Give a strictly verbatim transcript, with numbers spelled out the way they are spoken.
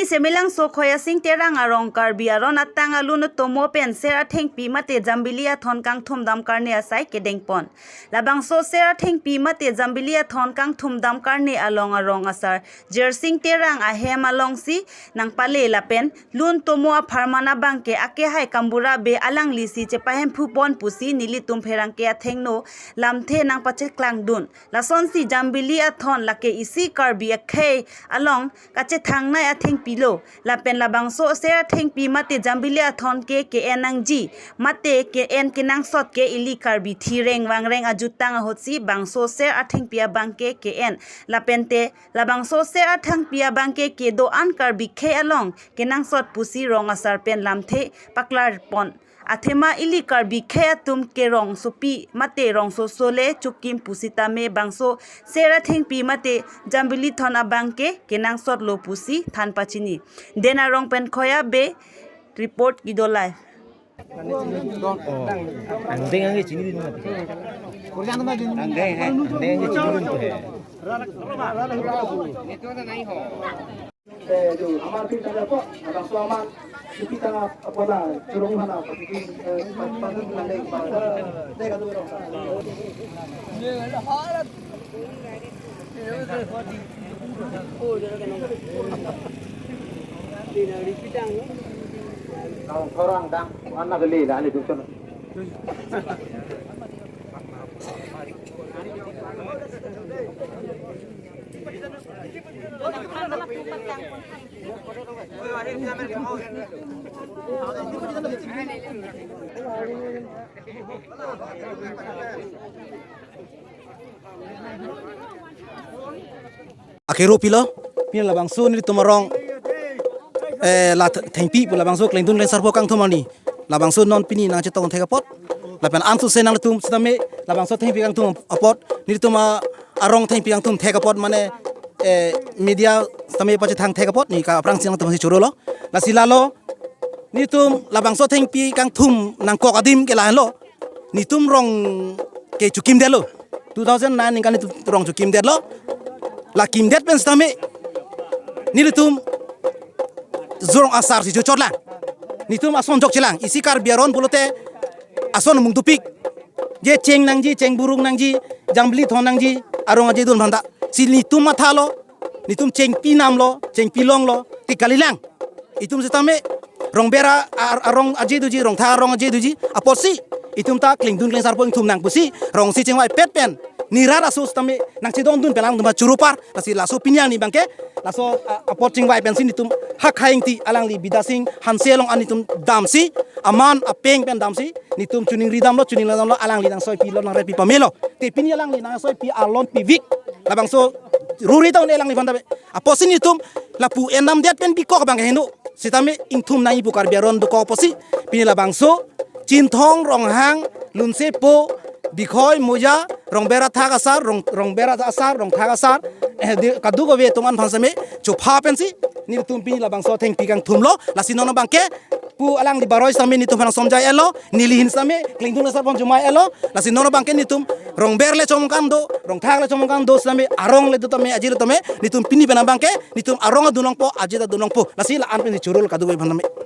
Semelangso Khoyasing Terang arong Karbi aron atang alun tomo pen ser athengpi mate jambili athon kangthum dam karne asai kedengpon. Labangso ser athengpi mate jambili athon kangthum dam karne along arong asar Jersing Terang ahem alongsi nangpale lapen lun tomo apharman abangke akehai Kambura Bey alanglisi chepahemphu pon pusi nelitum pherangke athengno lamthe nangpacheklangdun. Lasonsi jambili athon lake isi Karbi akhei along kachethangnei athengpilo. Lapen labangso ser athengpi mate jambili athon ke ke-en nangji, mate ke-en kenangsot ke ili Karbi thireng vangreng ajutang ahutsi bangso ser athengpi abangke ke-en. Lapente labangso ser athengpi abangke kedo-an Karbi khei along kenangsot pusi rong asar pen lamthe paklarpon. Athema ili Karbi khei atum ke rongsopi mate rongsoso le chukim pusitame bangso ser athengpi mate jambili thon abangke kenangsotlo pusi than pachini. Den arong pen Khoya Bey report Ido Live. Oh, angdeng angke chinidun mati. Angdeng, angdeng angke chinidun tu he. Eh, jo, amar pin tangga po, ada so amar, siti tangga apa dah, curung mana, apa itu, eh, apa itu, mana, eh, kadu orang. Kalau orang dah, mana beli dah, ini tu. Akero pilo, pini labangso nelitum arong, eh, la th-, thengpi pu labangso klengdun klengsarpo kangthum arni. Labangso non pini nangchetong thek apot. Lapen ansose nangtum sitame labangso thengpi kangthum apot. Nelitum a-, arong thengpi kangthum thek apot mane, eh, media sitame pachethang thek apot ni ka aphrangsi nangtum si chorolo. Lasi lalo, nelitum labangso thengpi kangthum nangkok adim ke lahenlo. Nelitum rong ke chukimdetlo. Two thousand nine ningkan nelitum rong chukimdetlo. La kimdet pen sitame nelitum jorong asar si jochotlang. Nelitum ason jokchelang. Isi Karbi aron pulote ason mung dopik. Je cheng nangji, cheng burung nangji, jambili thon nangji, arong ajedun aphanta. Si nelitum mathalo, nelitum chengpi namlo, chengpi longlo, ti kalilang. Itum sitame Rongber a-, a-, arong aje doji, Rongthak arong aje doji, apotsi itum ta klengdun klengsarpo ingthum nang pusi rongsi chingvaipet pen, nirat aso sitame nangchedondun pen alangtum choro par, lasi laso pini arni abangke, laso, a, apot chingvai pensi nelitum Hakhai Ingti alangli Bidya Sing Hanse along an nelitum damsi, aman apeng pen damsi, nelitum chiningri damlo, chiningri damlo, alangli nangsoipilo, nangrepji pamelo. Te pini alangli nangsoipi alon pivik. Labangso ruri ta un-e alangliphan tabe. Apotsi nelitum lapu endamdet pen bikok abang heno. Sitame ingthum nangji pu Karbi aron dokok apotsi. Pini labangso Chinthong, Ronghang, Lunsepo, Bikhoi, Moja, Rongber athak asar, Rong, Rongber asar, Rongthak asar, eh, de, kadokave atum aphan sitame chopha pensi nelitum pini labangso thengpi kangthumlo, lasi non abangke pu alangli Baroi sitame nelitum aphan somjai-etlo, neli ahin sitame klengdun asar pon jomai-etlo, lasi non abangke nelitum Rongber le chomkam do, Rongthak le chomkam do sitame, arong le do tame, aje do tame, nelitum pini pen abangke nelitum arong adun longpo, aje ta dun longpo, lasi la-an pensi chorolo kadokave aphan tame.